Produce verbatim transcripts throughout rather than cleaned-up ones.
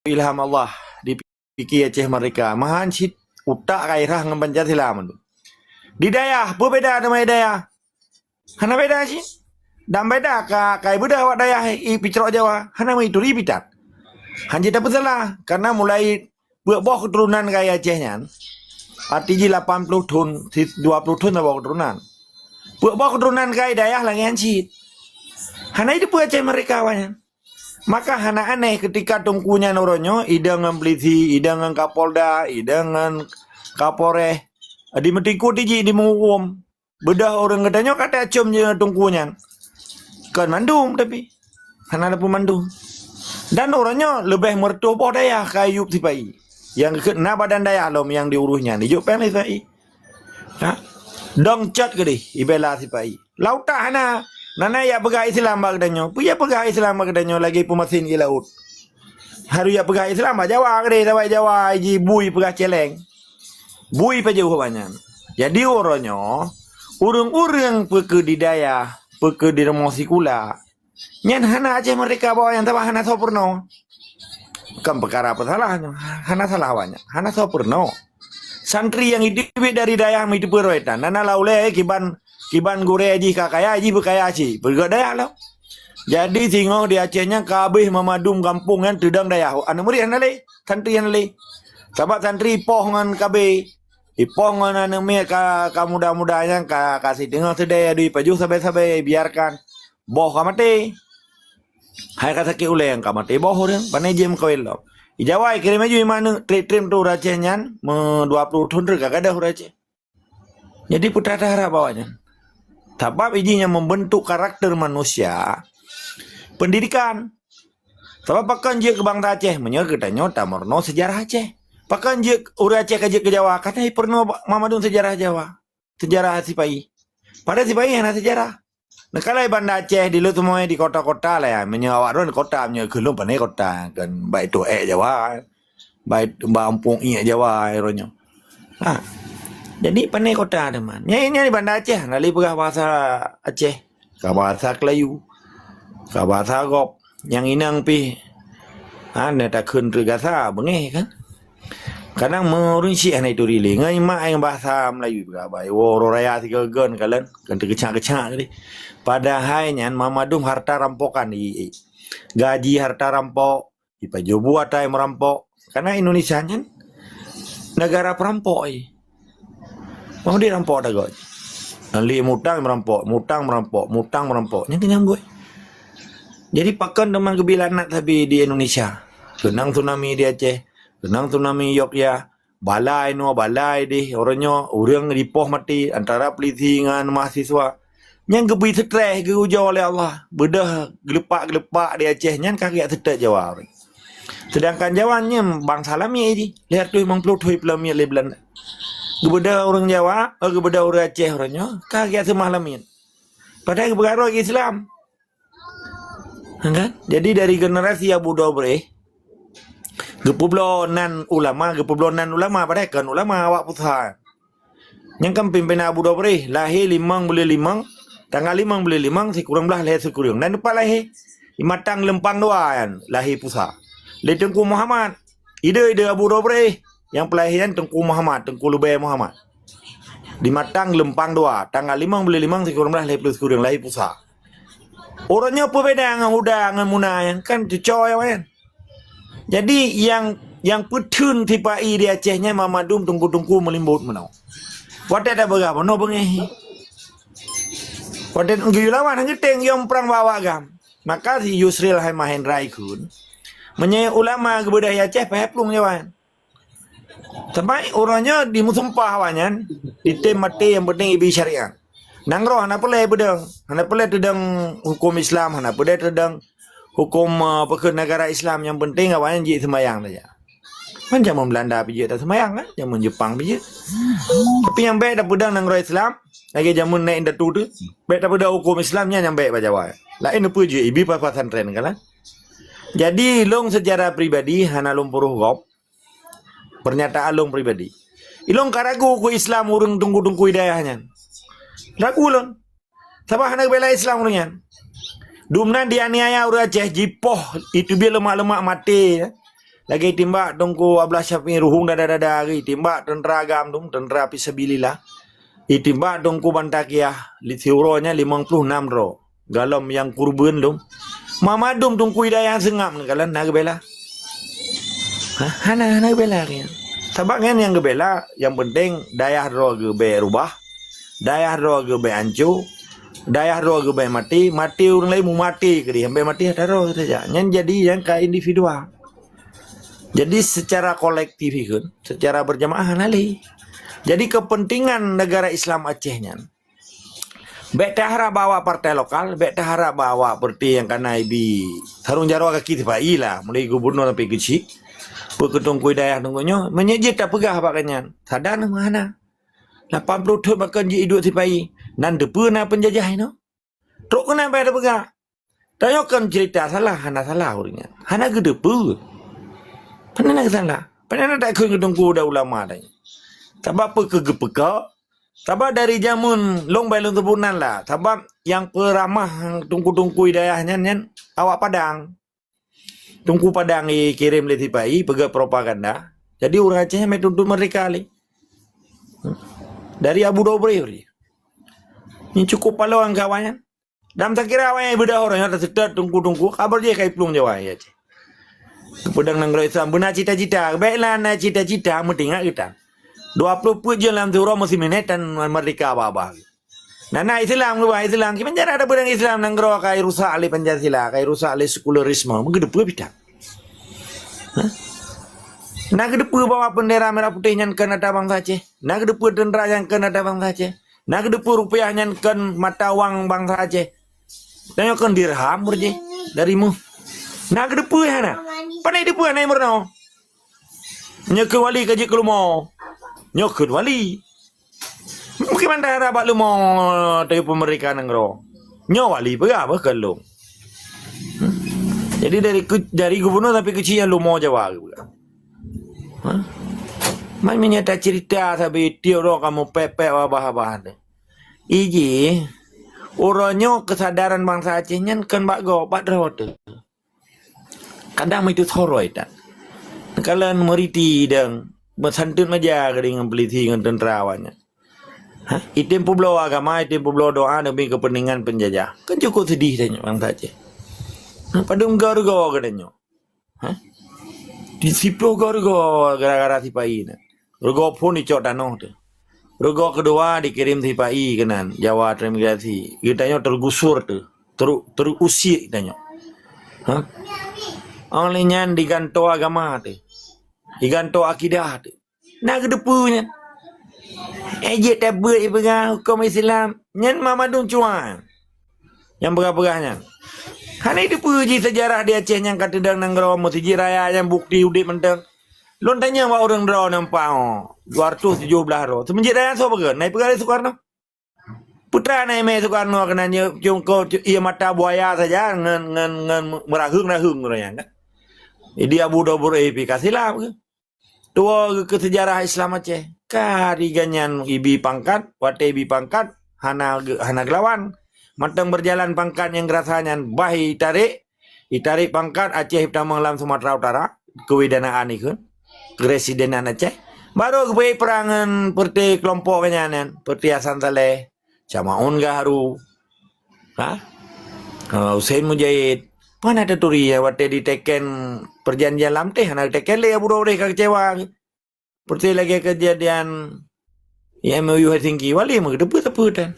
ilham Allah di pike Aceh Merdeka. Mahan cit utak gairah ngon Pancasila mandum. Di dayah, peue beda teuma di dayah? Hana beda cit. Dan beda ka, ka ibeudoh awak dayah i picrok Jawa. Hana meuturi pitat. Hanjeuet tapeusalah. Karena mulai peuet boh keuturonan kaya Aceh nyan, arti jih lapan ploh thon, si-, dua ploh thon saboh keuturonan. Peuet boh keuturonan kaya dayah lagèe nyan cit. Hana jiteupeue Aceh Merdeka awak nyan. Maka hana aneh ketika teungku nyan uroe nyoe idong ngon polisi, idong ngon Kapolda, idong ngon Kapolres, dimeutikot jih, dimeuhuköm. Beudoh ureueng geutanyoe ka tacöm jih teungku nyan. Kon mandum tapi. Hana teupeu mandum. Dan uroe nyoe leubeh meureutoh boh dayah ka iyup sipa-i. Nyang keu na badan dayah lom nyang diurus nyan, ijok péng lé sipa-i. Ha? Dong cot keudeh ibela sipa-i. Lam utak hana, na na jak peugah Islam bak geutanyoe. Peue jak peugah Islam bak geutanyoe lagèe peumasin di laôt. Harôh jak peugah Islam bak Jawa keudeh, saban Jawa jih bui peugah celeng. Bui pajoh awak nyan. Jadi uroe nyoe, ureueng-ureueng peu keuh di dayah, peu keuh di rumoh sikula, nyan hana Aceh Merdeka bak awak nyan, sabab hana soe peurunoe. Kon peukara peusalah nyoe, hana salah awak nyan, hana soe peurunoe. Santri nyang jiteubiet dari dayah meuteupeue roe tan, na na lam ulèe kiban, kiban gurèe jih ka kaya, jih beukaya cit, peugöt dayah lom. Jadi singoh di Aceh nyan ka habéh mandum gampông nyan teudong dayah. Aneuk murit hana lé, santri hana lé. Sabab santri ipoh ngon KB, ipoh ngon aneuk miet ka, ka muda-muda nyan ka, ka siteungoh seudeh, adu ipajoh sabe-sabe, biarkan. Boh ka maté. Hai ka sakét ulèe ka maté boh ureueng, pane jeuet meukawen lom. Di Jawa ikirém laju iman aneuk, trép-trép tu ureueng Aceh nyan, meu dua ploh thon treuk ka gadôh ureueng Aceh. Jadi peue taharap awak nyan? Sabab iji nyang membentuk karakter manusia, pendidikan. Sabab pakon jeuet keu bansa Aceh meunyoe geutanyoe tameurunoe seujarah Aceh? Pakon jeuet ureueng Aceh ka jeuet keu Jawa? Karena ipeurunoe mandum seujarah Jawa, seujarah sipa-i. Padahai sipa-i hana seujarah. Neukalon Banda Aceh di lôn teumui di kota-kota lah ya. Meunyoe awak droen di kota, meunyoe keu lôn pane kota, kan bak Itoe Jawa, bak, bak Gampông Iék Jawa uroe nyoe. Ha. Jadi pane kota teuma. Nyan, nyan di Banda Aceh, hana lé peugah bahasa Aceh, ka bahasa Kelayu, ka bahasa gob. Nyang inong pih, ha, na takheun treuk gasa, beungéh kan? Kadang meureuncik hana ituri lé. Ngon mak nyang bahasa Melayu juga, bah, woe uroe raya sigoe-goe kalon, kan teukeucak-keucak tadi. Padahai nyan mandum harta rampokan, i, i. Gaji harta rampok, ipajoh buah tai meurampok. Karena Indonesia nyan negara perampok, i. Mau dirampok dah kot. Lé mutang meurampok, mutang meurampok, mutang meurampok. Nyan kenyang buet. Jadi pakon teuma geubi laknat sabe di Indonesia. Keunong tsunami di Aceh, keunong tsunami Yogyakarta, balai nyoe, balai deh, uroe nyoe, ureueng dipoh maté antara polisi ngon mahasiswa. Nyan geubri strès, geuujoe lé Allah. Beudôh geulupak-geulupak di Aceh nyan ka geujak seutôt Jawa. Seudangkan Jawa nyan bansa lamiet jih, lhèe reutôh limong ploh thon ipeulamiet lé Beulanda. Geubeudôh ureueng Jawa, eh, geubeudôh ureueng Aceh uroe nyoe, ka geujak seumah lamiet. Padahai geupeugah droe Islam. Kan? Jadi dari generasi Abu Dobreh, geupeubloe nan ulama, geupeubloe nan ulama, padahai kon ulama awak pusat. Nyang kan pimpinan Abu Dobreh, lahé limong buleuen limong, tanggal limong buleuen limong sikureueng blaih lhèe sikureueng. Dan teumpat lahé, di Matang Leumpang Dua nyan, lahé pusat. Lé Teungku Muhammad, ideh-ideh Abu Dobreh, nyang peulahé nyan Teungku Muhammad, Teungku Leubèe Muhammad. Di Matang Leumpang Dua, tanggal limong buleuen limong sikureueng blaih lhèe plôh sikureueng, lahé pusat. Uroe nyoe peue beda ngon Huda ngon Muna nyan, kan cucoe awaknyan. Jadi nyang, nyang peutheun sipa-i di Aceh nyan mandum teungku-teungku meulimbot meunoe. Watèe tapeugah bunoe beungéh. Watèe geuyue lawan han geutem, geuyue prang bak awak GAM. Maka si Yusril hai Mahendra ikheun, meunyoe ulama geubeudôh di Aceh, payah plueng Jawa nyan. Teuma uroe nyoe dimeusumpah awaknyan, ditem maté nyang penting ibi syariat. Nanggroe hana peureulèe peudong, hana peureulèe teudong huköm Islam, hana peureulèe teudong huköm, eh, peue kheun negara Islam, nyang penting awaknyan jeuet seumayang saja. Kan jameun Beulanda pih jeuet taseumayang kan, jameun Jeupang pih jeuet. Tapi nyang bèk tapeudong nanggroe Islam, lagèe jameun Nèk Indatu tu, bèk tapeudong huköm Islam nyan nyang bèk bak Jawa. Laén peue jeuet ibi pasantren kan. Jadi lôn seucara pribadi hana lôn peuruh gob, pernyataan lôn pribadi. Ilôn ka ragu keu Islam ureueng teungku-teungku hidayah nyan. Ragu lôn. Sabab hana geubela Islam ureueng nyan. Dumnan dianiaya ureueng Aceh, jipoh, iteubiet leumak-leumak maté. Lagèe timbak Teungku Abdullah Syafi'i Ruhung dada-dada hari, timbak teuntra agam tu, teuntra fisabilillah. Itimbak Teungku Banta Kiah, li siuroe nyan limong ploh nam droe. Galom nyang kurban dum. Mamadum Teungku Hidayah seungab ngon kalon na geubela. Ha, hana, hana geubela nyan. Sabab nyan nyang geubela, nyang penting dayah droe geubèe rubah, dayah droe geubèe anco, dayah droe geubèe maté, maté ureueng laén meumaté keudéh, sampai maté atra droe saja. Nyan jadi nyang ka individual. Jadi secara kolektif ikheun, secara berjamaah hana lé. Jadi kepentingan negara Islam Aceh nyan, bèk taharap bak awak partai lokal, bèk taharap bak awak partai nyang ka na ibi sarong jaroe kaki sipa-i lah, mulai gubernur sampai keuchik, peu keu Teungku Hidayah Teungku nyoe, meunyoe jeuet tapeugah bak gobnyan, sadan meuhana. Lapan ploh thon makon jeuet iduek sipa-i, nan teupeue na peunjajah inoe. Trok keunan bèk tapeugah. Tanyoe kon cerita salah, hana salah ureueng nyan. Hana geuteupeue. Pane na salah. Pane na takheun keu teungku dan ulama tanyoe. Sabab peu keu geupeuka? Sabab dari jameun lôn bai lôn seubut nan lah. Sabab nyang peuramah teungku-teungku Hidayah nyan, nyan awak Padang. Teungku Padang ikirém lé sipa-i peugah propaganda. Jadi ureueng Aceh meutuntut merdeka lé. Dari Abu Dobre. Nyan cukup paloe ngon awak nyan. Dan takira awak nyan beudôh uroe nyoe taseutôt teungku-teungku, kabar jih ka iplueng Jawa, ya, ceh. Keu peudong nanggroe Islam beuna cita-cita, bèk lah na cita-cita meutingat geutan. Dua ploh peuet jeuem lam siuroe meusiminét tan merdeka babah. Na, na Islam, luwah Islam. Kiban cara ada peudong Islam nanggroe ka irusak lé Pancasila, ka irusak lé sekularisme. Meugeudeupeue bidang. Hah? Na geudeupeue bahwa bendera merah putih nyan kon ata bansa Aceh? Na geudeupeue tentara nyan kon ata bansa Aceh? Na geudeupeue rupiah nyan kon mata wang bansa Aceh? Tanyoe kon dirham beurjih dari mu. Na geudeupeue hana? Pane deupeue hana meurunoe? Nyoe kheun wali ka jeuet keu leumo. Nyoe kheun wali. Mungkin mandai hara bak leumo tayue peumeureka nanggroe. Nyoe wali peugah bah keu lôn. Hmm. Jadi dari ke, dari gubernur sampai keuchik nyang leumo Jawa geupeugah. Ha? Man meunyoe tacerita sabe tiep droe kamoe pèk-pèk babah-babah teuh. Iji, uroe nyoe keusadaran bansa Aceh nyan kon bak gob, bak droe teuh. Kadang meuitu soroi that. Kalon meuriti dong, meusanteut maja keudéh ngon peulisi ngon teuntara awaknyan. Ha? Item peubloe agama, item peubloe doa demi kepentingan penjajah. Kan cukup sedih tanyoe bansa Aceh. Ha, padum ga reugoe geutanyoe. Ha? Di siploh ga reugoe gara-gara sipa-i nyan. Reugoe phon icok tanoh teuh. Reugoe keudua dikirém sipa-i keunan Jawa transmigrasi. Geutanyoe teugusur teuh, teru-, teurusiek geutanyoe. Ha? Óh lheueh nyan digantoe agama teuh. Digantoe akidah teuh. Na geuteupeue nyan. Eh, jeuet tabeuet ipeugah huköm Islam. Nyan Mamadun Cuan. Nyang peugah-peugah nyan. Hana iteupeue jih seujarah di Aceh nyang ka teudong nanggroe meuseujid raya nyang bukti udép mantong. Lôn tanyong bak ureueng droe nampak, oh, dua ratus tujoh blah droe. Seumeujid raya soe peugah? Na ipeugah lé Sukarno. Peue teuma na imé Sukarno keunan nyoe, cungko, ie mata buaya saja ngon, ngon, ngon meuraheueng-raheueng ureueng nyan kan. Jadi Abu Dobur, eh, pih ka silap ke? Tuwoe geuh keu seujarah Islam Aceh. Ka di gobnyan ibi pangkat, watèe ibi pangkat, hana geu-, hana geulawan. Mantong beujalan pangkat nyang geurasa nyan bah itarek, itarek pangkat Aceh tamong lam Sumatera Utara, keuwidanaan ikheun, keuresidenan Aceh. Barô geupeuék prang ngon peureuté keulompok gobnyan nyan, peureuté Hasan Saleh, Syamaun Gaharu, ha? Ha, Hussein Mujahid. Peue na taturi watèe diteken perjanjian lam teh, hana diteken lé Abu Dobur ka keucewa. Peureuté lagèe keujadian M O U Helsinki, wali meugeuteupeue-teupeue tan.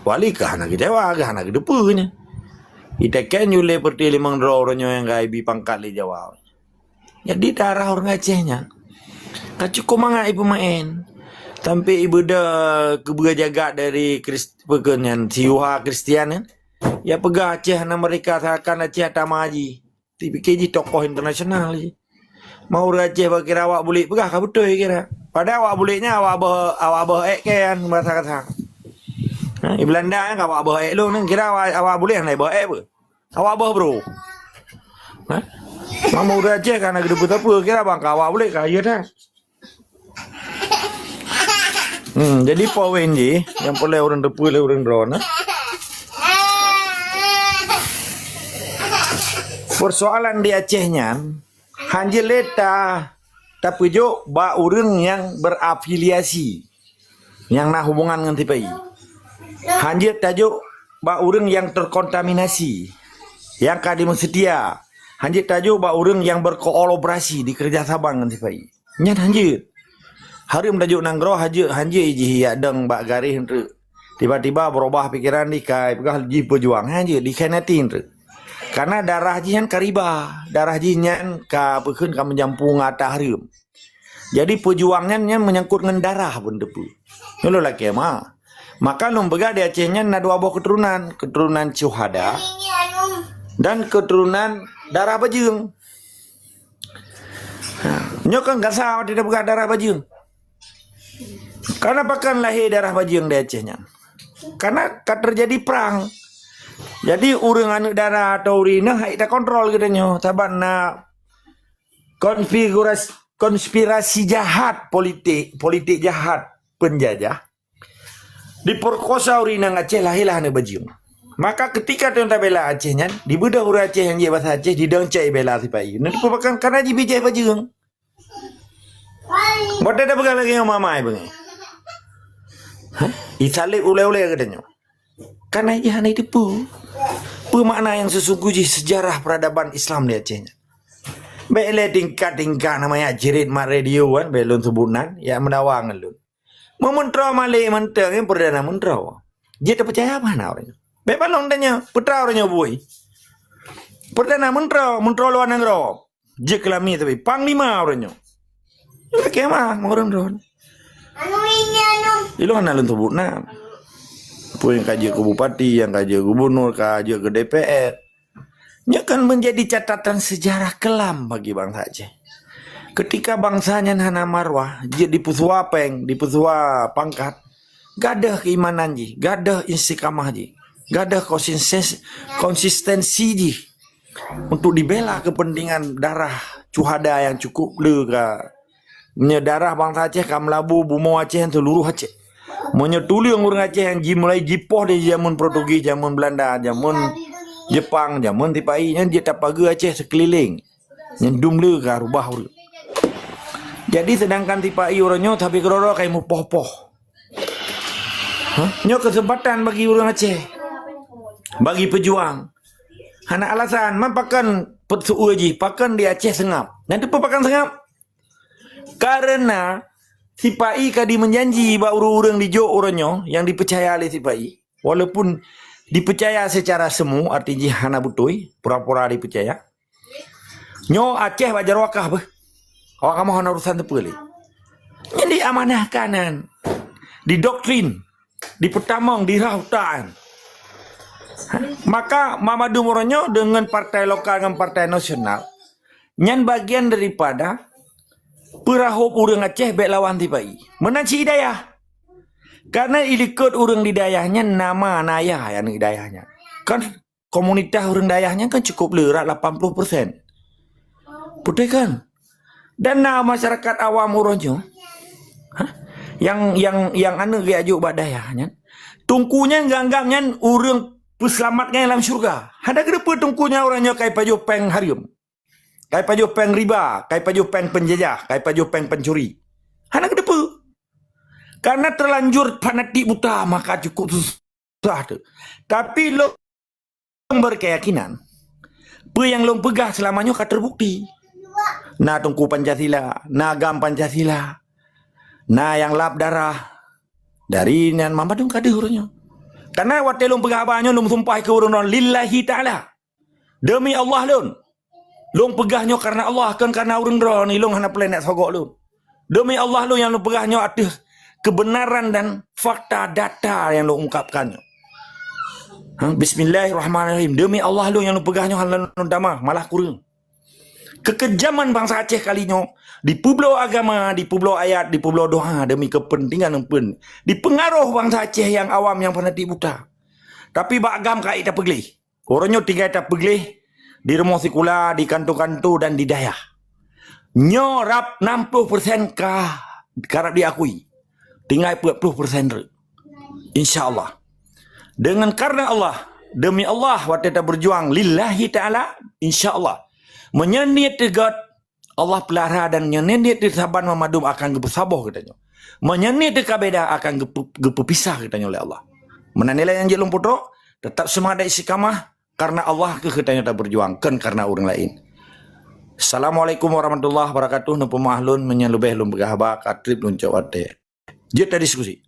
Wali ka hana keucewa, ka hana geuteupeue nyan. Iteken ju lé peureuté limong droe uroe nyoe nyang ka ibi pangkat lé Jawa. Jadi darah ureueng Aceh nyan ka cukup mangat ipeumaén. Sampai ibeudôh keubeue jagat dari Krist-, peue keuh nyan, si Yuha Kristian nyan. Ya peugah Aceh hana merdeka seakan Aceh ata maji. Dipike jih tokoh internasional jih. Mau ureueng Aceh bak kira awak bulek peugah ka beutôi kira. Padahai awak bulek nyan awak beuh, awak beuh ék kan bahasa kasar. Ha, di Belanda kan awak beuh ék lôn kan kira awak, awak bulek hana beuh ék beuh. Awak beuh bro. Ha? Mau ureueng Aceh kan geuteupeue-teupeue kira bang ka awak bulek ka ya dah. Hmm, jadi poin jih nyang peureulèe ureueng teupeue lé ureueng droeneuh. Persoalan di Aceh nyan, Hanjeuet lé ta-, tapeujok bak ureuëng nyang berafiliasi, nyang na hubungan ngon sipa-i. Hanjeuet tajok bak ureuëng nyang terkontaminasi, nyang ka dimeuseutia. Hanjeuet tajok bak ureuëng nyang berkolaborasi, dikeureuja sama ngon sipa-i. Nyan hanjeuet. Hareuem tajok nanggroe, hanjeuet, hanjeuet jih yak dong bak garéh treuk. Tiba-tiba berubah pikiran, dikai peugah jih peujuang. Hanjeuet, dikhianati treuk. Karena darah jih nyan ka riba. Darah jih nyan ka peukheun ka meujampu ngon ata hareuem. Jadi peujuang nyan, nyan menyangkut ngon darah pun teupeu. Nyoe lôn lakée ma. Maka lôn peugah di Aceh nyan na dua boh keuturonan. Keuturonan syuhada dan keuturonan darah bajeueng. Ha, nyoe kan gasa watée tapeugah darah bajeueng. Karena pakon lahé darah bajeueng di Aceh nyan? Karena ka terjadi prang. Jadi ureuëng aneuëk dara atau ureuëng inong hai takontrol geutanyoe. Saban na konfigurasi, konspirasi jahat politik, politik jahat penjajah. Diperkosa ureuëng inong Aceh lahé lah aneuëk bajeueng. Maka ketika tuan tabela Aceh nyan, dibeudôh ureuëng Aceh nyang jeuet basa Aceh, didong cai bela sipa-i. Nyan dipeubakang karena jibijai bajeueng. Watée tapeugah lagée nyoe mamai beungéh. Hah? Isaleb ulée-ulée geutanyoe. Karena jih hana teupeu. Peue makna nyang sesungguh jih sejarah peradaban Islam di Aceh nyan. Bék lé tingkat-tingkat namanya jerit mat radio kan, bék lôn sebut nan, yak meudawa ngon lôn. Meumeuntroe malék mantong nyang perdana meuntroe. Jeuet tapeucaya bah na ureuëng nyoe. Bék palong tanyoe, peutra ureuëng nyoe bui. Perdana meuntroe, meuntroe luwa nanggroe. Jeuet keu lami tapi panglima ureuëng nyoe. Lakée ma ureuëng droe. Ilong hana lôn sebut na. Peue nyang ka jeuet keu bupati, nyang ka jeuet gubunur, ka jeuet keu D P R. Nyoe kan menjadi catatan sejarah kelam bagi bansa Aceh. Ketika bansa nyan hana marwah, jeuet dipeusuwa péng, dipeusuwa pangkat, gadôh keimanan jih, gadôh istiqamah jih, gadôh konsistensi, konsistensi jih untuk dibela kepentingan darah syuhada nyang cukup le ka. Nyoe darah bansa Aceh ka meulabu bumoe Aceh seluruh Aceh. Meunyoe tuleueng ureuëng Aceh nyang jimulai jipoh dari jameun Portugis, jameun Belanda, jameun Jepang, jameun sipa-i, nyan jeuet tapageue Aceh seukeulileng. Nyan dum le ka rubah ureuëng. Jadi sedangkan sipa-i uroe nyoe sabe keudroe-droe ka meupoh-poh. Hah? Nyoe keuseumpatan bagi ureuëng Aceh. Bagi peujuang. Hana alasan, man pakon peuseu'eue jih, pakon di Aceh seungab. Nyan teupeu pakon seungab? Karena sipa-i ka dimeujanji bak ureuëng-ureuëng dijok uroe nyoe nyang dipeucaya lé sipa-i. Walaupun dipeucaya secara semu, arti jih hana beutôi, pura-pura dipeucaya. Nyoe Aceh bak jaroe kah beuh. Awak kamoe hana urusan teupeu lé. Nyan diamanahkan nyan. Didoktrin, dipeutamong, dirhah utak nyan. Ha? Maka Mamadun uroe nyoe deungon partai lokal ngon partai nasional, nyan bagian daripada peurahop ureuëng Aceh bék lawan sipa-i. Meunan cit dayah. Karena ilikot ureuëng di dayah nyan nama naya nyang di dayah nyan. Kan komunitas ureuëng dayah nyan kan cukup le, rata lapan puluh persen. Beutôi kan? Dan na masyarakat awam uroe nyoe, hah? Nyang, nyang, nyang aneuëk geujok bak dayah nyan, teungku nyan geuanggap nyan ureuëng peuseulamat geutanyoe lam syeuruga. Hana geuteupeue teungku nyan uroe nyoe ka jipajoh péng hareuem, ka jipajoh péng riba, ka jipajoh péng peunjajah, ka jipajoh péng pencuri. Hana geuteupeue. Karena terlanjur fanatik buta, maka cukup susah tu. Tapi lôn berkeyakinan, peue nyang lôn peugah seulama nyoe ka terbukti. Na Teungku Pancasila, na GAM Pancasila, na nyang lap darah. Dari nyan mandum ka deuh uroe nyoe. Karena watée lôn peugah haba nyoe, lôn sumpah keu ureuëng nyoe lillahi ta'ala. Demi Allah lôn. Lôn peugah nyoe karena Allah, kon karena ureuëng droe ni, lôn hana peuleueh nak sogok lôn. Demi Allah lôn nyang lôn peugah nyoe ateueh kebenaran dan fakta data nyang lôn ungkapkan nyoe. Ha, bismillahirrahmanirrahim. Demi Allah lôn nyang lôn peugah nyoe hana lôn tamah, malah kureueng. Kekejaman bansa Aceh kali nyoe dipeubloe agama, dipeubloe ayat, dipeubloe doa demi kepentingan eumpeuen. Dipeungaroh bansa Aceh nyang awam, nyang fanatik buta. Tapi bak GAM ka ék tapeugleh. Uroe nyoe tinggai tapeugleh di rumoh sikula, di kantô-kantô dan di dayah. Nyoe rab nam ploh persen ka karab diakui. Tinggai peuet ploh persen rot. Insya Allah. Dengan karena Allah, demi Allah, watée tabeujuang lillahi ta'ala, insya Allah. Meunyoe niet teugot, Allah peulahra dan nyan niet teusaban mandum akan geupeusaboh geutanyoe. Meunyoe niet teuka beda akan geupeu-, geupeupisah geutanyoe lé Allah. Meunan nilai nyang jeuet lôn peutrok, tetap seumangat dan istiqamah, karena Allah keuh geutanyoe taberjuang, kon karena ureuëng laén. Assalamualaikum warahmatullahi wabarakatuh. Neupeumaah lôn meunyoe leubeh lôn peugah haba, ka treb lôn cok watée. Jeuet tadiskusi.